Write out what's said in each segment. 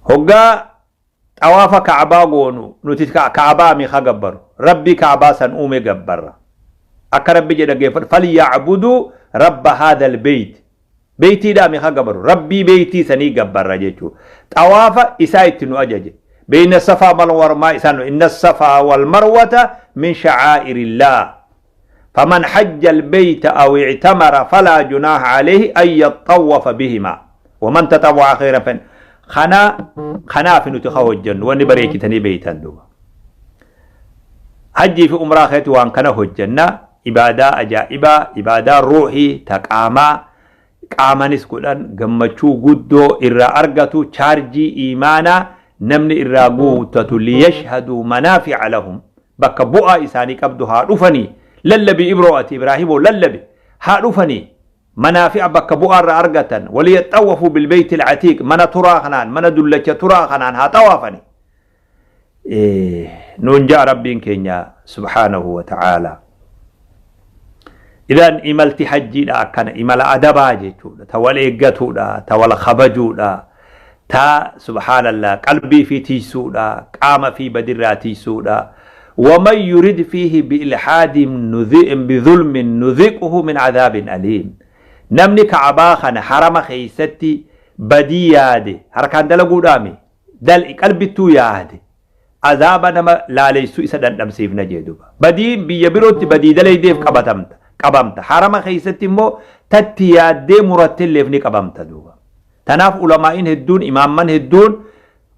Hoggaa xawaafa Ka'abaa goonu, nuti Ka'abaa mi ka gabbaru, Rabbii Ka'abaa san uume gabbarra. Akka Rabbi jedha geeffadhu, falya'buduu rabba haadhal beeyt. Beeytiidhaa mi ka gabbaru, Rabbii beeytii sanii gabbarra jechuudha. Xawaafa isaa itti nu ajaje. Beeyna safaa wal marwaa isaan, inna safaa wal marwata min sha'aa'irillah. Faman hajja al-beyta aw i'tamara falaa junaaha alayhi an yaxxawwafa bihimaa. Waman taxawwa'a khayran fa kana kanaaf nuti ka hojjennu wanni bareechitanii beeytan duuba. Hajjii fi umraa keessatti waan kana hojjenna, ibaadaa ajaa'ibaa, ibaadaa ruuhii ta qaamaa, qaamanis godhan gammachuu guddoo irraa argatu, chaarjii iimaanaa namni irraa guuttatu, liyashhaduu manaafi'a lahum, bakka bu'aa isaanii qabdu haa dhufanii. Lallabi ibroo, ati Ibraahimoo lallabi, haa dhufanii manaafi'a bakka bu'aa irraa argatan. Waliyaxawwafuu bilbeeyti alcatiiq, mana turaa kanaan, mana dullacha turaa kanaan haa xawaafanii nuun ja'a Rabbiin keenya subhaanahu wa ta'aalaa. Idan imalti hajjiidha akkana imala adabaa jechuudha, ta wal eeggatuudha, ta wal kabajuudha, ta subhaanallah qalbii fi tiisuudha, qaama fi badirraa tiisuudha. Waman yurid fiihi biilhaadin bidhulmin nudhiquhu min adhaabin aliim. Namni Ka'abaa kana harama keessatti badii yaade, harkaan dalaguudhaami dal qalbittuu yaade, azaaba nama laaleysu isa dhandhamsiifna jee duba. Badii biyya birootti badii dalaydeef qabatamta, qabamta. Harama keessatti immoo tatti yaaddee murattelleef ni qabamta duuba. Tanaaf ulamaa'iin hedduun, imaamman hedduun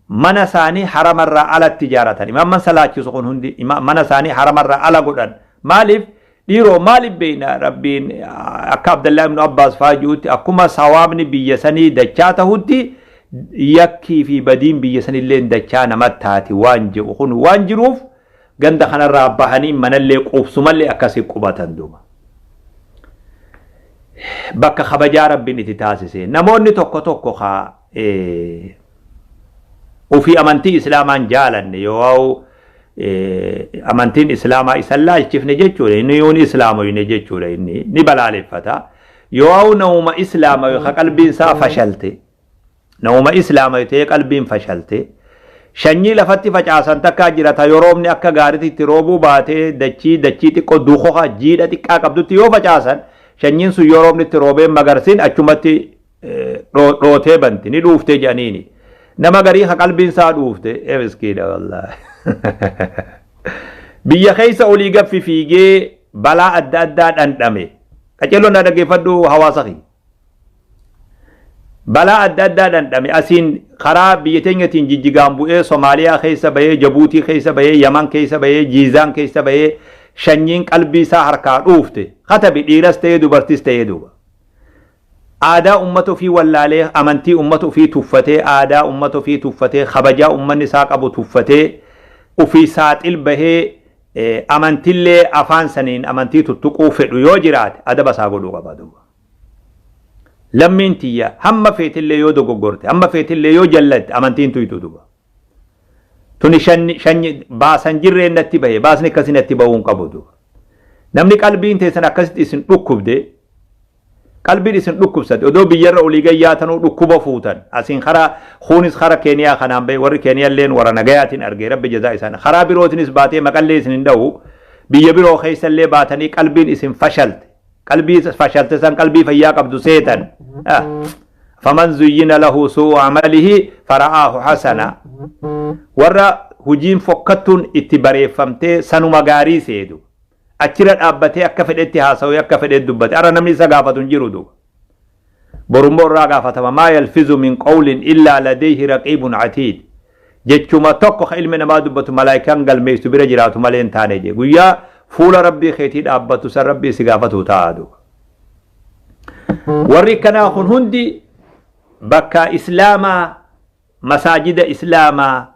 mana isaanii haramarraa alatti ijaaratan. Imaamman salaachisu kun hundi mana isaanii haramarraa ala godhan. Maaliif? Dhiiroo, maaliif beeyna? Rabbiin akka Abdallaa ibnu Abbaas faa ji'utti, akkuma sawaabni biyya sanii dachaa tahutti yakkii fi badiin biyya sanillee dachaa namatti taati waan jedhu kun waan jiruuf, ganda kanarraa bahanii manallee quubsumallee akkasii qubatan duuba. Bakka kabajaa Rabbiin itti taasise. Namoonni tokko tokko kaa ofii amantii Islaamaan jaalanne yoo amantiin Islaamaa isan laalchifne jechuudha. Inni yoon Islaamoyne jechuudha, inni ni balaaleffata. Yoo namuma Islaamawe ka qalbiin isaa fashalte, namuma Islaamawe ta'ee qalbiin fashalte, shanyii lafatti facaasan takkaa jira, ta yoo roobni akka gaariitti itti roobuu baatee dachii xiqqoo dukoka jiidha xiqqaa qabdutti yoo facaasan, shanyiin sun yoo roobni itti roobee magarsiin achumatti dhootee banti, ni dhuuftee jedhaniini. Nama garii ka qalbiin isaa dhuufte, miskiina wallaahi. Biyya keessa olii gaffi fiigee balaa adda addaa dhandhame. Qaceelloon na dhaggeeffadhu, hawaasa kiyya. Balaa adda addaa dhandhame, asiin karaa biyya teenyatiin Jijjigaan bu'ee, Somaaliyaa keessa bahee, Jabuutii keessa bahee, Yaman keessa bahee, Jiizaan keessa bahee, shanyiin qalbii isaa harkaa dhuufte. Katabi dhiiras ta'ee dubartis ta'ee duuba. Aadaa ummata ofii wallaalee, amantii ummata ofii tuffatee, aadaa ummata ofii tuffatee, kabajaa ummanni isaa qabu tuffatee, ofii saaxil bahee, amantillee afaan saniin amantii tuttuquu fedhu yoo jiraate, adaba isaa godhuu qaba duuba. Lammiin tiyya, hamma feetillee yoo dogoggorte, hamma feetillee yoo jallatte, amantiin tuytu duuba. Tuni shanyi baasan jirreen natti bahe, baasni akkasii natti bahuu hin qabu duuba. Namni qalbiin teessan akkasitti isin dhukkubde, qalbiin isin dhukkubsate, odoo biyyarra olii gayyaatanuu dhukkuba fuutan, asiin karaa kuunis kara Keeniyaa kanaan bahe, warri Keeniyaalleen warra nagayaatiin argee, Rabbi jazaa isaan, karaa birootinis baatee maqallee isin hin dha'u, biyya biroo keessallee baatanii qalbiin isin fashalte, qalbii fashalte san qalbii fayyaa qabdu seetan. Faman zuyyina lahu su'u amalihi fara'aahu hasana, warra hujiin fokkattuun itti bareeffamtee sanuma gaarii seedu, achirra dhaabbatee akka fedhetti haasawee, akka fedhetti dubbate, arra namni isa gaafatu hin jiru duuba. Borummoo irraa gaafatama. Maa yalfizu min qawlin illaa ladayhi raqiibun atiid. Jechuma tokko ka ilmi namaa dubbatu malaayikaan galmeessu bira jiraatu malee hin taane jee. Guyyaa fuula Rabbii keetii dhaabbatu san Rabbii si gaafatu ta'a duuba. Warri kanaa kun hundi bakka Islaamaa, masaajida Islaamaa,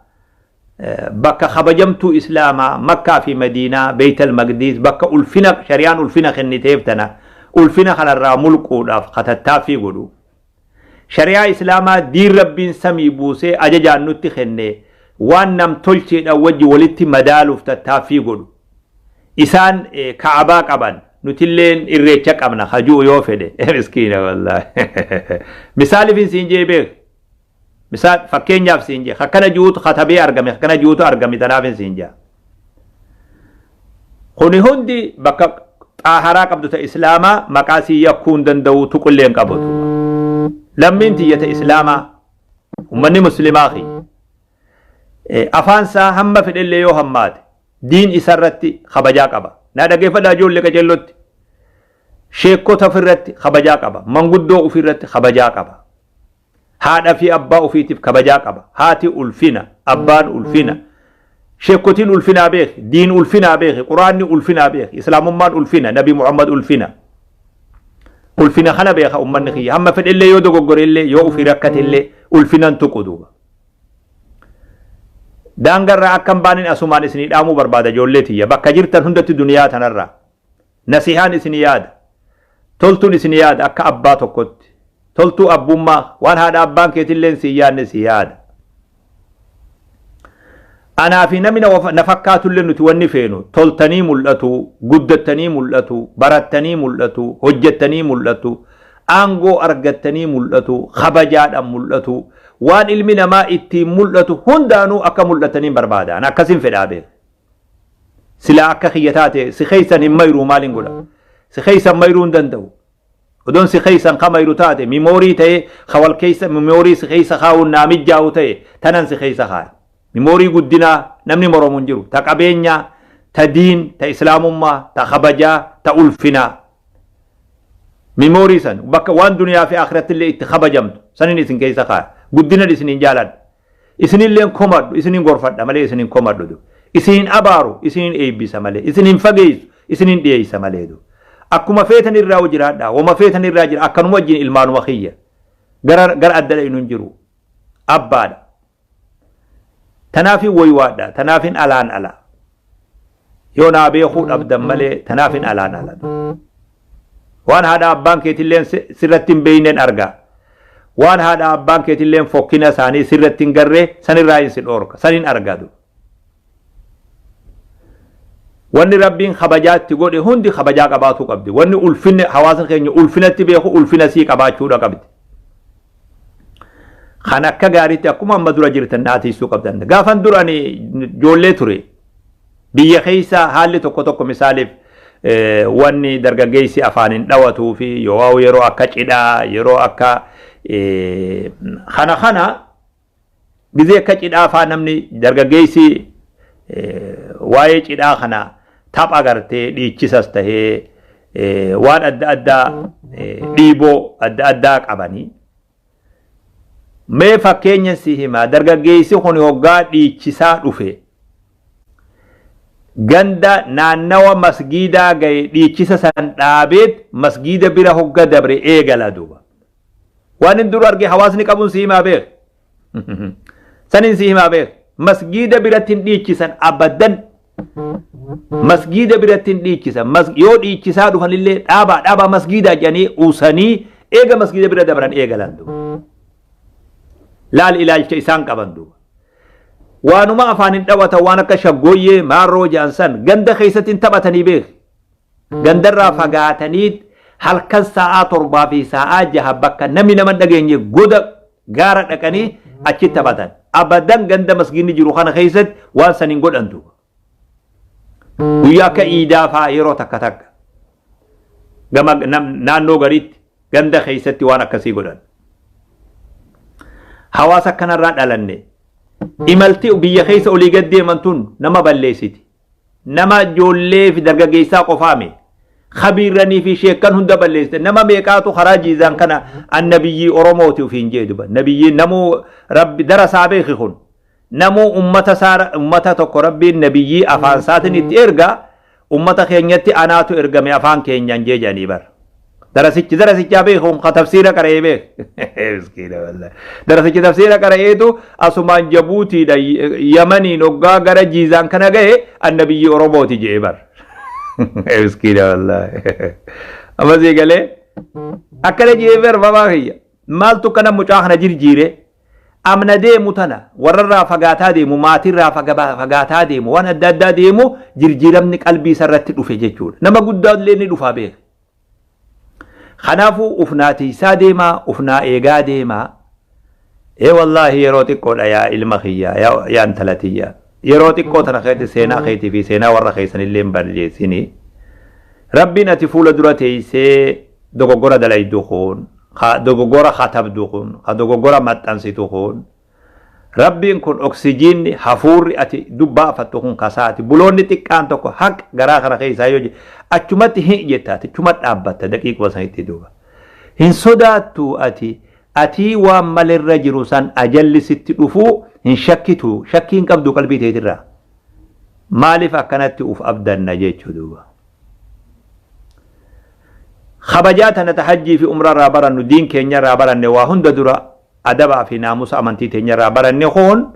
bakka kabajamtuu Islaamaa, Makkaa fi Madiinaa, Beeytal Maqdiis, bakka ulfina shari'aan ulfina kenniteef tana ulfina kanarraa mulquudhaaf katattaaffii godhu. Shari'aa Islaamaa, diin Rabbiin samii buusee ajajaan nutti kenne, waan nam tolcheedhaan wajji walitti madaaluuf tattaaffii godhu. Isaan Ka'abaa qaban, nutilleen Irreecha qabna hajuu yoo fedhe, miskiina wallaahi. Misaaliif siin jee beek. Misaal fakkeenyaaf siin jee akkana jiruutu katabee argame, akkana jiruutu argame, tanaaf siin jaa. Kuni hundi bakka xaaharaa qabdu ta islaamaa maqaa sii yakkuu hin danda'u, tuqullee hin qabatu. Lammiin tiyya ta islaamaa, ummanni muslimaa kiyya. Afaan isaa hamma fedhellee yoo hammaate diin isarratti kabajaa qaba. Naa dhageeffadhaa ijoollee qajeellotti. Sheekota ofirratti kabajaa qaba. Manguddoo ofirratti kabajaa qaba. Haadha fi abbaa ofiitiif kabajaa qaba. Haati ulfina, abbaan ulfina. Sheekotiin ulfinaa beeki, diin ulfinaa beeki, quraanni ulfinaa beeki, islaamummaan ulfina, Nabi Muhammad ulfina. Ulfina kana beeka ummanni kiyya. Hamma fedhellee yoo dogoggorellee, yoo ofii rakkatellee ulfinan tuqu duuba. Daangarraa akka hin baanin asumaan isinii dhaamuu barbaada ijoollee tiyya. Bakka jirtan hundatti duniyaa tanarraa. Nasihaan isinii yaada. Toltuun isinii yaada akka abbaa tokkotti. Toltuu abbummaa waan haadha abbaan keetilleen si yaadne si yaada. Anaa fi namni na fakkaatullee nuti wanni feenu toltanii mul'atu, guddattanii mul'atu, barattanii mul'atu, hojjettanii mul'atu, aangoo argattanii mul'atu, kabajaadhaan mul'atu, waan ilmi namaa ittiin mul'atu hundaanuu akka mul'atanii barbaada. Ani akkasin fedhaa beeka. Silaa akka kiyya taate si keessan hin mayruu, maaliin godha? Si keessan mayruu hin danda'u. Odoon si keessan ka mayru taate, mimoorii ta'ee kawal keessa mimoorii si keessa kaa'uun naa mijaa'u ta'e, tanan si keessa kaa'e. Mimoorii guddinaa namni moromu hin jiru. Ta qabeenyaa, ta diin, ta islaamummaa, ta kabajaa, ta ulfinaa. Mimoorii san bakka waan duniyaa fi akhiratti illee itti kabajamtu sanin isin keessa kaa'e. Guddina isiniin jaaladha. Isinillee komadhu, isinin gorfadha malee isinin komadhu. Isinin abaaru, isinin eebbisa malee. Isinin fageessu, isinin dhiyeessa malee. Akkuma feetan irraa jiraadha. Wama feetan irraa jira. Akkanuma wajjin ilmaanuma kiyya. Gara gara adda dhayinu hin jiru. Abbaadha. Tanaafin waywaadha. Tanaafin alaan ala. Yoo naa beekuu dhabdan malee tanaafin alaan ala. Waan haadha abbaan keetilleen sirratti hin beeyneen argaa. Waan haadha abbaan keetilleen fokkina isaanii sirratti hin garree sanirraa hin si dhoorka. Sanin argadu. Wanni Rabbiin kabajaatti godhe hundi kabajaa qabaatuu qabdi. Wanni ulfinni hawaasni keenya ulfinatti beeku ulfina sii qabaachuudha qabdi. Kan akka gaariitti akkuma amma dura jirtan naatiisuu qabdan. Gaafan dura ani ijoollee ture. Biyya keessa haalli tokko tokko, misaaliif wanni dargaggeessi afaaniin dhawatuu fi yoo yeroo akka cidhaa, yeroo akka kana gizee akka cidhaa faa, namni dargaggeessi waa'ee cidhaa kana tapha gartee dhiichisas tahee waan adda addaa, dhiiboo adda addaa qabanii. Mee fakkeenya si himaa, dargaggeessi kun hoggaa dhiichisaa dhufe ganda naannawa masgiidaa gahe, dhiichisa san dhaabeet masgiida bira hogga dabre eegala duuba. Waan inni dura arge hawaasni qabuun si himaa beek. Sanin si himaa beek. Masgiida biratti hin dhiichisan abadan. Masgiida biratti hin dhiichisan. Yoo dhiichisaa dhufanillee dhaabaa dhaabaa masgiidaa jedhanii usanii eega masgiida bira dabran eegalan duuba. Laal ilaalcha isaan qaban duuba. Waanuma afaan hin dhawatan, waan akka shaggooyyee maarroo jedhan san ganda keessatti hin taphatanii beek. Gandarraa fagaatanii halkan sa'aa 7 fi sa'aa 6 bakka namni nama hin dhageenye goda gaara dhaqanii achi taphatan. Abadan ganda masgiinni jiru kana keessatti waan san hin godhan duuba. Guyyaa akka iidaa fa'aa yeroo takka takka gama naannoo gariitti ganda keessatti waan akkasii godhan. Hawaasa akkanarraa dhalanne, imalti biyya keessa olii gad deeman tun nama balleessiti. Nama ijoollee fi dargaggeessaa qofaame. Kabiirranii fi sheekkan hunda balleessite. Nama meeqaatu karaa jiizaan kana annabiyyii Oromooti ofiin jee duba. Nabiyyi namuu rabbi darasaa beeki kun. Namuu ummata isaa, ummata tokko rabbiin nabiyyii afaan isaatiin itti erga, ummata keenyatti anaatu ergame afaan keenyaan jee jedhanii bara. Darasichi darasichaa beeku ka tafsiira qara'ee beek. Miskiina wallahi. Darasichi tafsiira qara'eetu asumaan Jabuutiidha Yamaniin hoggaa gara Jiizaan kana gahe annabiyyii Oromooti jee bara. Miskiina wallahi. Amma sii galee akkana jee bar babaa kiyya. Maaltu kana mucaa kana jirjiire? Amna deemu tana warrarraa fagaataa deemu, maatirraa fagaataa deemu, waan adda addaa deemu, jirjiiramni qalbii isarratti dhufe jechuudha. Nama guddaa illee ni dhufaa beeka. Kanaafuu ufnaa tiisaa deemaa, ufnaa eegaa deemaa. Ee wallaahi, yeroo xiqqoodha yaa ilma kiyya, yaa intala tiyya. Yeroo xiqqoo tana keessatti seenaa keetii fi seenaa warra keessanillee hin balleessini. Rabbiin ati fuula dura teessee dogoggora dalaydu kun, ka dogoggora katabdu kun, ka dogoggora maxxansitu kun, Rabbiin kun oksijiinni hafuurri ati dubbaafattu kun kasaati. Buloonni xiqqaan tokko haq garaa kana keessaa yoo achumatti hin jetta, ati achuma dhaabbatta daqiiquma sanitti duuba. Hin sodaattu ati? Atii waan malirra jiru san ajalli sitti dhufuu hin shakkitu, shakkii hin qabdu qalbii teetirraa? Maaliif akkanatti uf abdanna jechuu duuba. Kabajaa tana ta hajjii fi umraa irraa barannu, diin keenya irraa baranne, waa hunda dura adabaa fi naamusa amantii teenya irraa baranne kun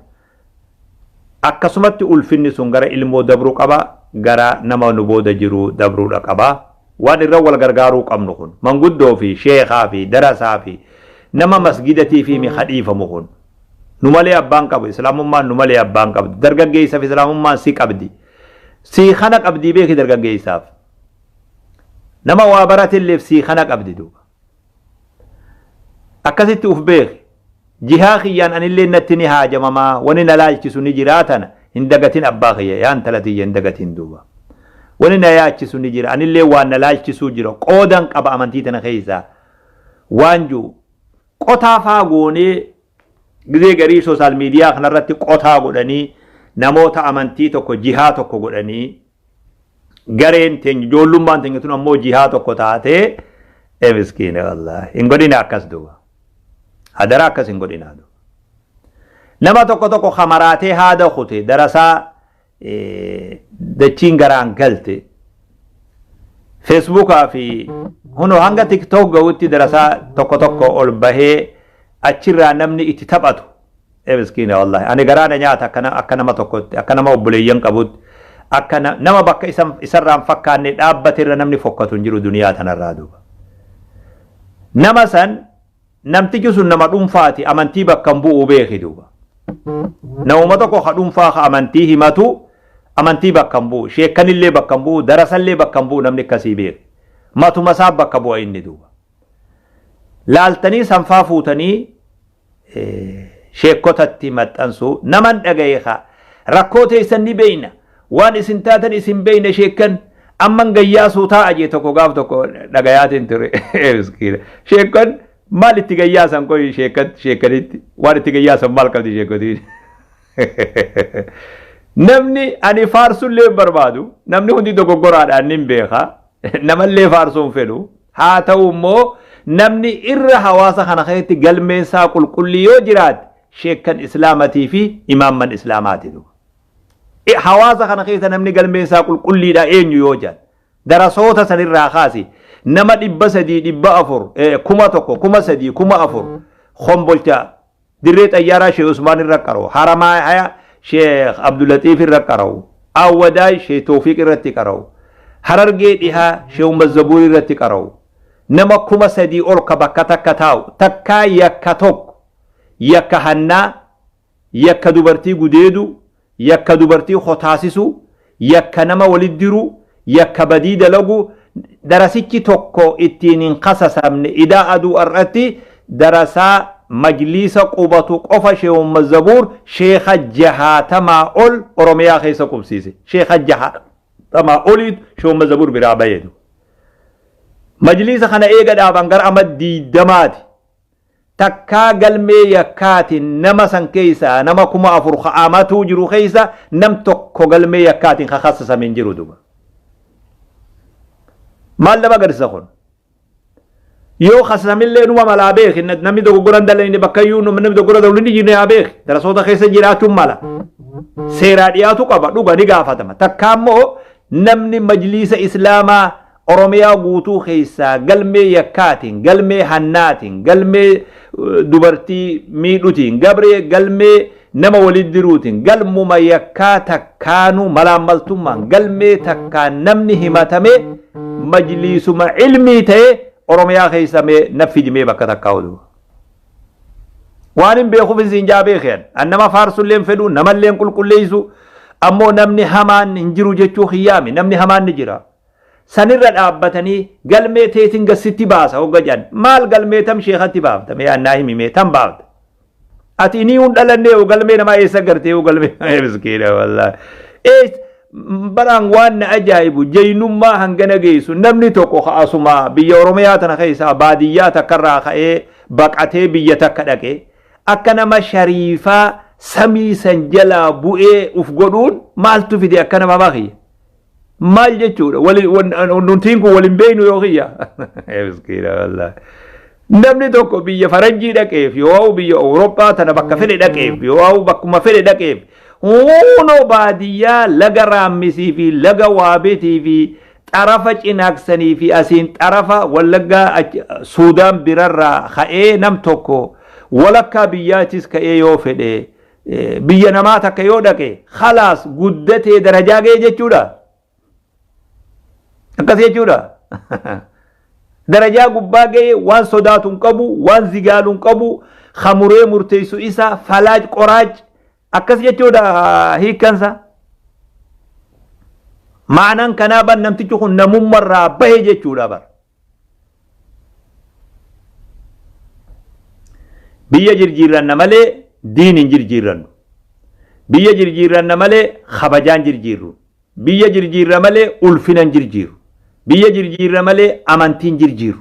akkasumatti ulfinni sun gara ilmoo dabruu qaba, gara nama nu booda jiru dabruudha qaba. Waan irra wal gargaaruu qabnu kun manguddoo fi sheekaa fi darasaa fi nama masgidatii fi mi kadhiifamu kun nu malee abbaan qabu. Islaamummaan nu malee abbaan qabdu. Dargaggeessaaf islaamummaan si qabdi, sii kana qabdii beeki. Dargaggeessaaf, nama waa baratelleef sii kana qabdi duuba. Akkasitti uf beeki. Jihaa kiyyaan anillee natti ni haajamamaa, wani na laalchisu ni jiraa. Tana hin dagatin, abbaa kiyya, yaa intala tiyya, hin dagatin duuba. Wani na yaachisu ni jira, anillee waan na laalchisuu jira, qoodan qaba amantii tana keessaa waan jiru. Qotaa faa goonee gizee garii social media kanarratti qotaa godhanii, namoota amantii tokko jihaa tokko godhanii, gareen teenya, ijoollummaan teenya tun ammoo jihaa tokko taatee, ee miskiina wallaahi. Hin godhina akkas duuba, hadaraa, akkas hin godhina duuba. Nama tokko tokko kamaraatee haada kute, darasaa dachiin garaan galte, Facebookaa fi hunoo hanga TikTok ga'utti darasaa tokko tokko ol bahee achirraa namni itti taphatu, ee miskiina wallaahi, ani garaa na nyaata. Akka nama tokkotti, akka nama obboleeyyan qabutti, akka nama bakka isarraan fakkaanne dhaabbate irra namni fokkatu hin jiru duniyaa tanarraa duuba. Nama san, namtichi sun nama dhuunfaati, amantii bakka hin bu'uu beeki duuba. Namuma tokko ka dhuunfaa ka amantii himatu amantii bakka hin bu'u, sheekkanillee bakka hin bu'u, darasallee bakka hin bu'u. Namni akkasii beeki, matuma isaa bakka bu'a inni duuba. Laaltanii sanfaa fuutanii sheekotatti maxxansu naman dhagaye kaa. Rakkoo teessan ni beeyna, waan isin taatan isin beeyna, sheekkan amman gayyaasuu taa'a jee tokko gaaf tokko dhagayaatiin ture. Miskiina, sheekkan maal itti gayyaasan? Qoy, sheekkanitti waan itti gayyaasan maal qabdi sheekotiin? Namni ani faarsullee hin barbaadu, namni hundi dogoggoraadhaan nin beeka, namallee faarsuu hin fedhu. Haa ta'u immoo namni irra hawaasa kana keessatti galmeensaa qulqullii yoo jiraate sheekkan islaamatii fi imaamman islaamaati. Hawaasa kana keessa namni galmeensaa qulqulliidha eenyu yoo jedhan, darasoota sanirraa kaasi, nama 300, 400, 1000, 3000, 4000 Kombolcha dirree xayyaaraa Sheekh Usmaan irra qara'u, Haramaaya Sheekh Abdulatiif irra qara'u, Awwadaay Sheekh Toofiq irratti qara'u, Harargee Dhihaa Sheekh Umar Zabuur irratti qara'u, nama 3000 ol ka bakka takka taa'u takkaa yakka tokko, yakka hannaa, yakka dubartii gudeedu, yakka dubartii kotaasisu, yakka nama walit diru, yakka badii dalagu darasichi tokko ittiin hin kasasamne. Idaa aduu har'atti darasaa majliisa qubatu qofa Sheekh Ummad Zabuur sheekha 60 ol Oromiyaa keessa qubsiise. Sheekha 60 oliitu Sheekh Ummad Zabuur biraa bayeetu. Majliisa kana eega dhaaban gara ama 20ti. Takkaa galmee yakkaatiin nama san keessaa, nama 4000 ka'amatuu jiru keessa, nam tokko galmee yakkaatiin kakassasame hin jiru duba. Maal nama agarsiisa kun? Yoo kassasamillee numa malaa beeki, namni dogoggora hin dalayne bakka iyyuu namni dogoggora dalu ni jirne haa beeki. Darasoota keessa jiraachuun mala. Seeraa dhiyaatu qaba, dhuga ni gaafatama. Takkaa immoo namni majliisa islaamaa Oromiyaa guutuu keessaa galmee yakkaatiin, galmee hannaatiin, galmee dubartii miidhutiin, gabree galmee nama walitti diruutiin, galmuma yakkaa takkaanuu, malaammaltummaan galmee takkaan namni himatame majliisuma ilmii ta'e Oromiyaa keessa mee na fidimee bakka takkaa oduu. Waan hin beekuuf isin jaa beekeen. An nama faarsullee hin fedhu, namallee hin qulqulleessu. Ammoo namni hamaan hin jiru jechuu kiyyaami. Namni hamaan ni jira. Sanirra dhaabbatanii galmee teetin gassitti baasa hogga jedhan. Maal, galmee tam sheekatti baafta? Mee annaa himi, mee tam baafta? Ati inii hun dhalannee yoo galmee namaa eessa gartee yoo galmee miskiina wallaahi. Ees baraan waan na ajaa'ibu jaynummaa hangana geessu namni tokko ka'asuma biyya Oromiyaa tana keessaa baadiyyaa takkarraa ka'ee baqatee biyya takka dhaqe akka nama shariifaa samii san jalaa bu'ee uf godhuun maaltu fide akka nama bakiyya. Maal jechuudha? Nutiin kun waliin beeknu yoo kiyya. Miskiina wallaahi. Namni tokko biyya faranjii dhaqeef yoo biyya Awurooppaa tana bakka fedhe dhaqeef yoo bakkuma fedhe dhaqeef hunoo baadiyyaa laga raammisii fi laga waabeetii fi xarafa cinaaksanii fi asiin xarafa wallaggaa Suudaan birarraa ka'ee nam tokko walakkaa biyyaatis ka'ee yoo fedhe biyya namaa takka yoo dhaqe khalaas guddatee darajaa ga'e jechuudha. Akkas jechuudha. Darajaa gubbaa ga'e waan sodaatu hin qabu, waan zigaalu hin qabu, hamuree murteessu isa falaaj qoraaj akkas jechuudha hiikkansa. Ma'anaan kanaa ban namtichi kun namummarraa bahe jechuudha bara. Biyya jirjiirranna malee diin hin jirjiirrannu. Biyya jirjiirranna malee kabajaan jirjiirru. Biyya jirjiirra malee ulfina hin jirjiirru. Biyya jirjiirra malee amantii hin jirjiirru.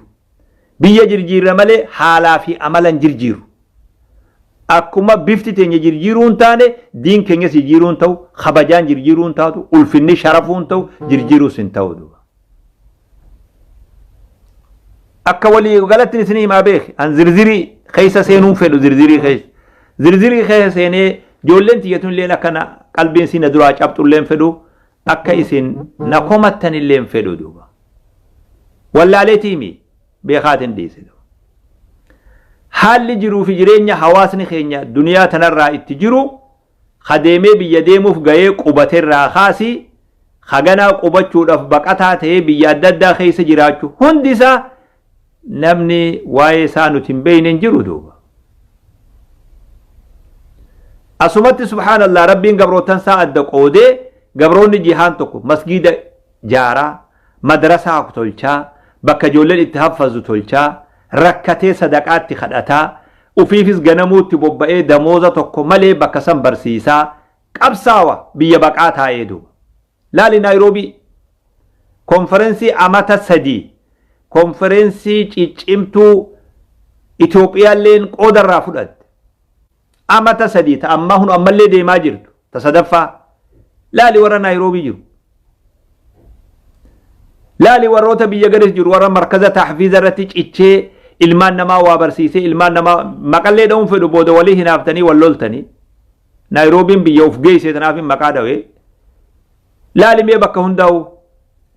Biyya jirjiirra malee haalaa fi amala hin jirjiirru. Akkuma bifti teenya jirjiiruu hin taane diin keenyas jirjiiruu hin ta'u, kabajaan jirjiiruu hin taatu, ulfinni sharafuu hin ta'u, jirjiiruus hin ta'u duuba. Akka walii galatti isin himaa beeki. An zirzirii keessa seenuun fedhu zirzirii keessa. Zirzirii keessa seenee ijoolleen tiyyatun illeen akka qalbiin si na duraa cabxu illeen fedhu akka isin na komattan illeen fedhu duuba. Wallaaleetiimi beekaatiin dhiise. Haalli jiruu fi jireenya hawaasni keenya duniyaa tanarraa itti jiru ka deemee biyya deemuuf ga'ee qubaterraa kaasii haganaa qubachuudhaaf baqataa ta'ee biyya adda addaa keessa jiraachuu hundi isaa namni waa'ee isaa nuti hin beekne hin jiru duuba. Asumatti subhaanallah rabbiin gabrootan isaa adda qoodee gabroonni jihaan tokko masgiida jaaraa, madrasaa tolchaa, bakka ijoolleen itti haffazu tolchaa, rakkatee sadaqaatti kadhataa, ufiifis ganamuutti bobba'ee damooza tokko malee bakka san barsiisaa, qabsaawa biyya baqaa taa'ee duuba. Laali Naayiroobii konferensii amata 3 konferensii ciccimtuu Itoophiyaalleen qoodarraa fudhatte. Amata 3 ta ammaa hun ammallee deemaa jirtu ta sadaffaa. Laali warra Naayiroobii jiru. Laali warroota biyya garis jiru warra markaza tahfiiza irratti cichee ilmaan namaa waa barsiisee ilmaan namaa maqallee dha'uun fedhu booda walii hinaaftanii wal loltanii. Naayiroobiin biyya of geesse tanaaf maqaa dhawee. Laali mee bakka hundaa'u.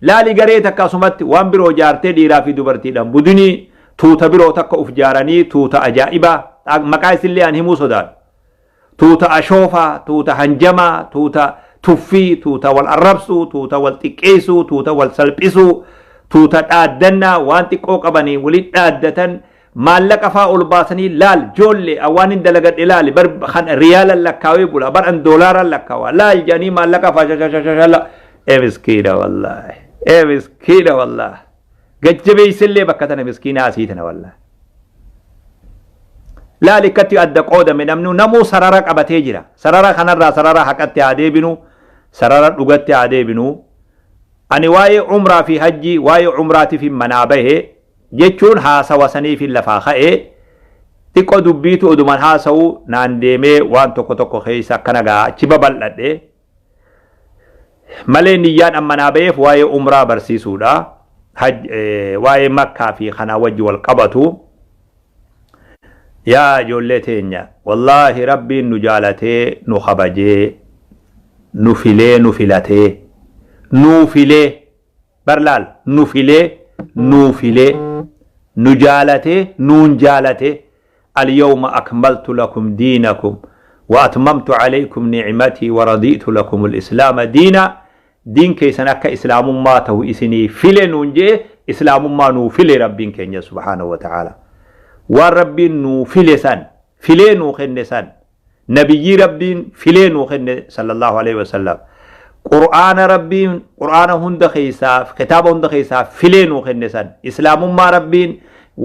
Laali garee takka asumatti waan biroo jaartee dhiiraa fi dubartiidhaan budinii tuuta biroo takka uf jaaranii tuuta ajaa'ibaa maqaa isillee an himuu sodaadhu. Tuuta ashoofaa, tuuta hanjamaa, tuuta tuffii, tuuta wal arrabsuu, tuuta wal xiqqeessuu, tuuta wal salphisuu, tuuta dhaaddannaa waan xiqqoo qabanii waliin dhaaddatan maallaqa faa ol baasanii laal joolle waan hin dalagadhe laali bar kan riyaalan lakkaawee bula bar an doolaaran lakkaawa laal jedhanii maallaqa faa shashashashala ee miskiina wallaahi ee miskiina wallaahi gajjabeessillee bakka tana miskiina asii tana wallaahi. Laali akkatti adda qoodame namni namuu sarara qabatee jira. Sarara kanarraa sarara haqatti haa deebinu, sarara dhugatti haa deebinu. Ani waa'ee umraa fi hajjii waa'ee umraatiif hin manaa bahe jechuun haasawa saniif hin lafaa ka'e xiqqoo dubbiitu oduman haasawu naan deemee waan tokko tokko keessa akkana gaa achi babal'adhe. Malee niyyaan amma naa baheef waa'ee umraa barsiisuudha. Waa'ee makkaa fi kanaa wajji wal qabatu. Yaa ijoollee teenya wallaahi rabbiin nu jaalatee nu kabajee nu filee nu filatee nuu filee bar laal nu filee nuu filee nu jaalatee nuun jaalatee alyawma akmaltu lakum diinakum wa atmamtu alaykum ni'matii wa radiitu lakum al-islaama diina diin keessan akka islaamummaa ta'u isinii file nuun jee islaamummaa nuu file rabbiin keenya subhaanahu wa ta'ala waan rabbiin nuu file san filee nuu kenne san nabiyyii rabbiin filee nuu kenne sallallahu alaihi wasallam qur'aana rabbiin qur'aana hunda keessaa kitaaba hunda keessaa filee nuu kenne san islaamummaa rabbiin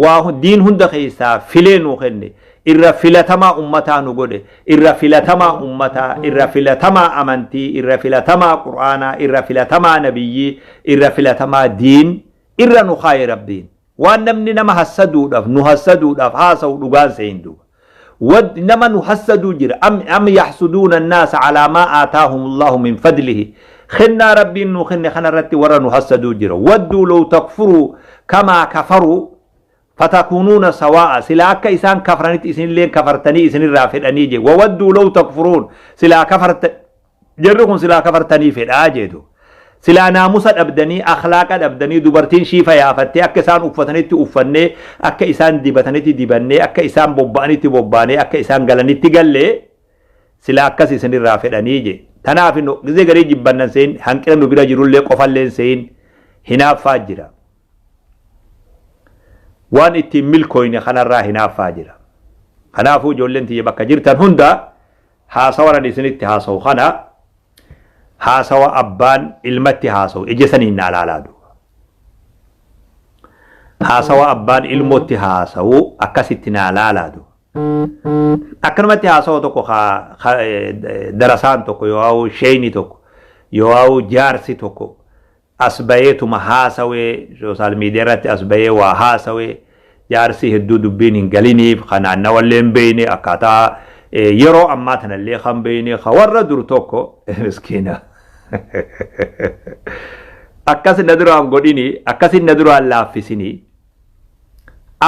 waa diin hunda keessaa filee nuu kenne. Irra filatamaa ummataa nu godhe. Irra filatamaa ummataa, irra filatamaa amantii, irra filatamaa Qur'aanaa, irra filatamaa nabiyyii, irra filatamaa diin, irra nu kaaye Rabbiin. Waan namni nama hassaduudhaaf, nu hassaduudhaaf haasawu dhugaan sehin duuba. Wad nama nu hassaduu jira. Am yahsuduuna annaasa alaa maa aataahumullahu min fadlihi. Kennaa Rabbiin nu kenne kanarratti warra nu hassaduu jira. Wadduu law takfuruu kamaa kafaruu fatakunuuna sawaa'a. Silaa akka isaan kafranitti isinilleen kafartanii isinirraa fedhanii je. Wawadduu law takfuruun silaa kafarta jarri kun silaa kafartanii fedhaa jeetu. Silaa naamusa dhabdanii, akhlaaqa dhabdanii, dubartiin shiifa yaafattee akka isaan uffatanitti uffannee, akka isaan dibatanitti dibannee, akka isaan bobba'anitti bobbaanee, akka isaan galanitti gallee silaa akkas isinirraa fedhanii je. Tanaaf gizee garii jibbannan seen hanqina nu bira jirullee qofalleen seen hinaaffaa jira. Waan ittiin milkooyne kanarraa hinaaffaa jira. Kanaafuu ijoolleen tiyya bakka jirtan hunda haasawa ani isinitti haasawu kana haasawa abbaan ilmatti haasawu ija saniin naa laalaa duuba. Haasawa abbaan ilmootti haasawu akkasitti naa laalaa duuba. Akkanumatti haasawa tokko darasaan tokko yoo sheeyni tokko yoo jaarsi tokko as bayeetuma haasawee social media irratti as bayee waa haasawee jaarsi hedduu dubbiin hin galiniif kan naannawallee hin beeyne akkaataa yeroo ammaa tanallee kan beeyne ka warra dur tokko miskiina akkas na duraan godhini akkasin na duraan laaffisini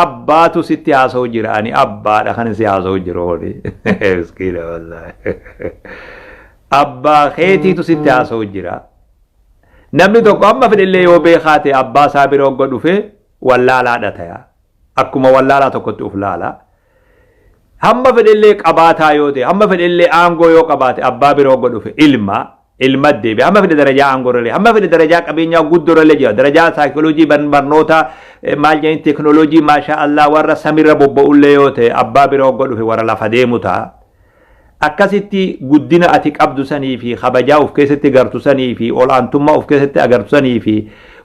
abbaatu sitti haasa'u jira ani abbaadha kan si haasa'u jiru hori miskiina wallaahi abbaa keetiitu sitti haasa'u jira. Namni tokko amma fedhellee yoo beekaa ta'e abbaa isaa bira hogga dhufe wallaalaadha ta'a. Akkuma wallaalaa tokkotti uf laala. Hamma fedhellee qabaataa yoo ta'e, hamma fedhellee aangoo yoo qabaate abbaa bira hogga dhufe ilma, ilma deebi'a. Hamma fedhe darajaa aangoo irra hamma fedhe darajaa qabeenyaa guddoo irra jira. Darajaa saayikooloojii barnoota maal jedhanii teekinooloojii maashaa Allah warra samirra bobba'ullee yoo ta'e abbaa bira hogga dhufe warra lafa deemu ta'a. Akkasitti guddina ati qabdu sanii fi kabajaa of keessatti gartu sanii fi ol'aantummaa of keessatti agartu sanii fi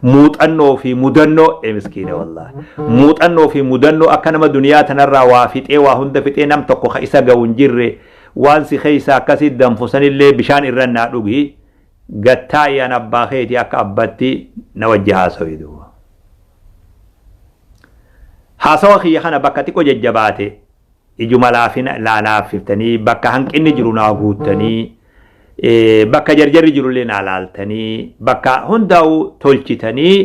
muuxannoo fi mudannoo ee miskiina wallaahi muuxannoo fi mudannoo akka nama duniyaa tanarraa waa fixee waa hunda fixee nam tokko ka isa ga'u hin jirre waan si keessa akkasii danfu sanillee bishaan irra naa dhugi gattaa'i an abbaa keetii akka abbatti na wajji haasawi duuba. Haasawa kiyya kana bakka xiqqoo jajjabaate ijuma laafina naa laaffiftanii bakka hanqinni jiru naa guuttanii bakka jarjarri jirullee naa laaltanii bakka hundaa'u tolchitanii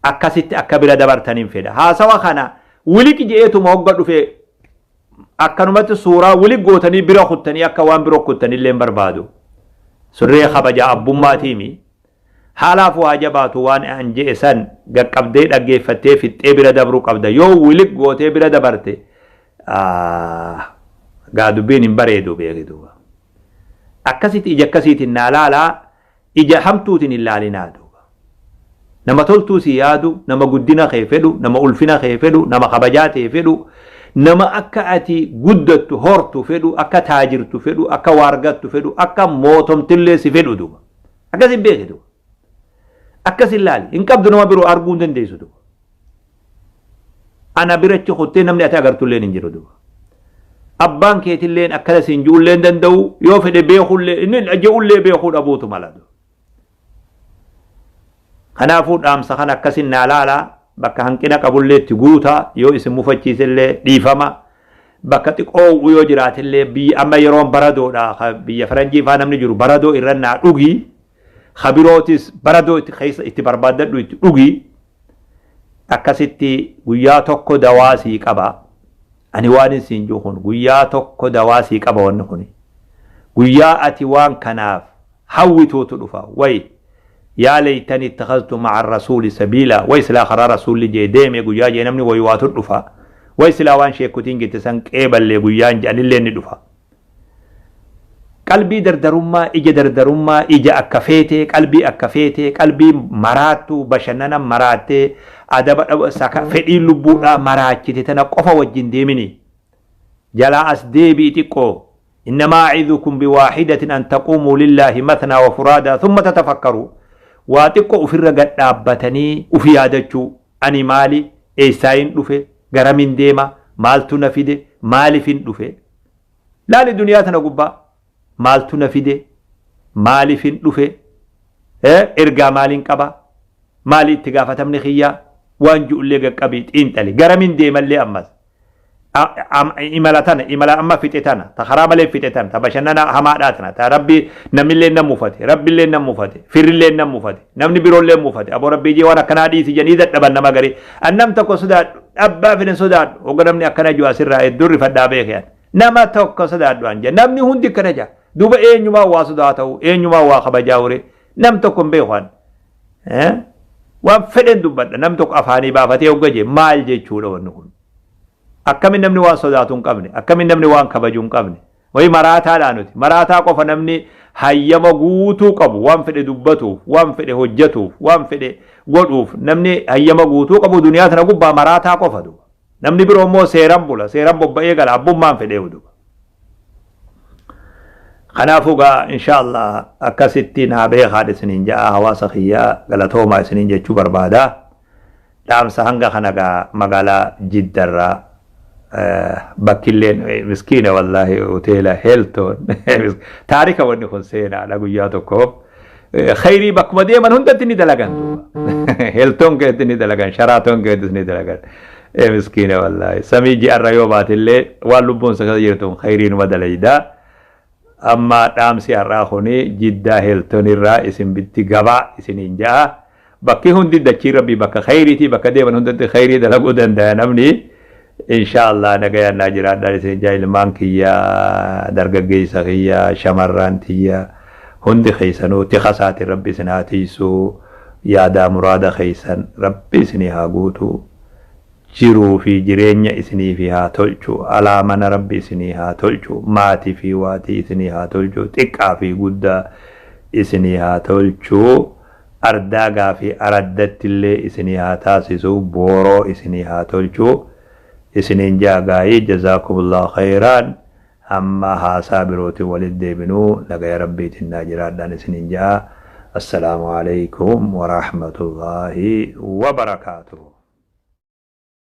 akkasitti akka bira dabartaniin fedha. Haasawa kana wiliqi je'eetuma hogga dhufe akkanumatti suuraa wiliq gootanii bira kuttanii akka waan bira kuttanillee hin barbaadu. Surree kabaja abbummaatiimi. Haalaafuu haa jabaatu waan an je'e san gaqqabdee dhaggeeffattee fixxee bira dabruu qabda. Yoo wiliq gootee bira dabarte gaa dubbiin hin bareedu beeki duuba. Akkasitti ija akkasiitiin naa laalaa ija hamtuutiin hin laalinaa duuba. Nama toltuu si yaadu, nama guddina kee fedhu, nama ulfina kee fedhu, nama kabajaa tee fedhu, nama akka ati guddattu hortu fedhu, akka taajirtu fedhu, akka waargattu fedhu, akka mootomtillee si fedhu duuba. Akkas hin beekitu. Akkas hin laali. Hin qabdu nama biroo arguu hin dandeessu duuba. Ana birachi kuttee namni ati agartulleen hin jiru duuba. Abbaan keetilleen akkana siin ji'ullee hin danda'u yoo fedhe beekullee inni ji'ullee beekuu dhabuutu mala. Kanaafuu dhaamsa kana akkasin naa laalaa bakka hanqina qabullee itti guutaa yoo isin mufachiisellee dhiifama. Bakka xiqqoo ho'u yoo jiraatellee biyyi amma yeroon baradoodha ka biyya faranjii faa namni jiru baradoo irra naa dhugi ka birootis baradoo itti keessa itti barbaaddadhu itti dhugi akkasitti guyyaa tokko dawaa sii qaba ani waan hin siin jiru kun guyyaa tokko dawaa sii qaba wanni kuni guyyaa ati waan kanaaf hawwituutu dhufa way yaa leeytani ittakhaztu ma'a rasuuli sabiila way silaa karaa rasuulli jee deeme guyyaa jee namni waywaatu dhufa way silaa waan sheekkotiin jette san qeeballee guyyaan je'anillee ni dhufa. Qalbii dardarummaa, ija dardarummaa, ija akka feetee, qalbii akka feetee, qalbii maraattuu, bashannana maraattee, adaba dhaba, saka, fedhii lubbuudhaa maraachite tana qofa wajjin deemini. Jalaa as deebi'i xiqqoo. Innamaa a'izukum biwaahidatin an taquumuu lillaahi mathnaa wa furaadaa thumma tatafakkaruu. Waa xiqqoo ufirra gad dhaabbatanii ufi yaadachuu. Ani maali? Eessaayin dhufe? Garamin deema? Maaltu na fide? Maaliifin dhufe? Laali duniyaa tana gubbaa maaltu na fide? Maaliifin dhufe? Ergaa maaliin qaba? Maali itti gaafatamni kiyyaa? Waan ju'ullee gaqqabii xiinxali. Garamin deemallee ammas. Imala tana, imala amma fixe tana, ta karaa malee fixe tana, ta bashannana hamaadhaa tana, ta Rabbi namillee nan mufate, Rabbillee nan mufate, firrillee nan mufate, namni biroollee mufate, aboo Rabbii jee waan akkanaa dhiisi jedhanii dadhaban nama garii. An nam tokko sodaadhu, abbaa fedhen sodaadhu, hogga namni akkana jiru asirraa hedduu rifadhaa beeke. Nama tokko sodaadhu an jedha, namni hundi akkana jaa. Duuba eenyumaa waa sodaa ta'u, eenyumaa waa kabajaa hure, nam tokko hin beeku an. Waan fedhen dubbadha, nam tokko afaanii baafatee hogga jee maal jechuudha wanni kun. Akkamiin namni waan sodaatu hin qabne, akkamiin namni waan kabaju hin qabne. Wayi maraataadhaa nuti, maraataa qofa namni hayyama guutuu qabu, waan fedhe dubbatuuf, waan fedhe hojjetuuf, waan fedhe godhuuf, namni hayyama guutuu qabu duniyaa tana gubbaa maraataa qofa duuba. Namni biroo immoo seeran bula, seeran bobba'ee gala, abbummaan fedhee duuba. Kanaafuu gaa inshaallah akkasitti naa beekaa isiniin ja'a hawaasa kiyyaa galatoomaa isiniin jechuu barbaada. Dhaamsa hanga kana gaa magaalaa Jiddarraa bakkilleen miskiina wallaahi hoteela Hilton taarika wanni kun seenaadha guyyaa tokko. Khayrii bakkuma deeman hundatti ni dalagan duuba. Hilton keessatti ni dalagan, Sheraton keessatti ni dalagan. Miskiina wallaahi. Samii ji'arra yoo baatillee waan lubbuun isa keessa jirtu khayrii numa dalayda. Amma dhaamsi har'aa kuni Jiddaa Hilton irraa isin bitti gabaa isiniin ja'a. Bakki hundi dachii Rabbii bakka khayriitii, bakka deeman hundatti khayrii dalaguu danda'a namni. Inshaallah nagayaan naa jiraadhaan isin jaa ilmaan kiyya, dargaggeessa kiyya, shamarran tiyya hundi keessanuu tikasaatiin Rabbi isin haa tiisu, yaadaa muraada keessan Rabbi isinii haa guutu, jiruu fi jireenya isinii fi haa tolchu, alaa mana Rabbi isinii haa tolchu, maatii fi waatii isinii haa tolchu, xiqqaa fi guddaa isinii haa tolchu, ardaagaa fi araddatti illee isinii haa taasisu, booroo isinii haa tolchu. Isiniin jaa gaayii jazaakumullahu khayraan. Amma haasaa birootiin walitti deebinuu nagaya Rabbiitiin naa jiraadhaan isiniin jaa. Assalaamu alaikum warahmatullaahi wabarakaatuh.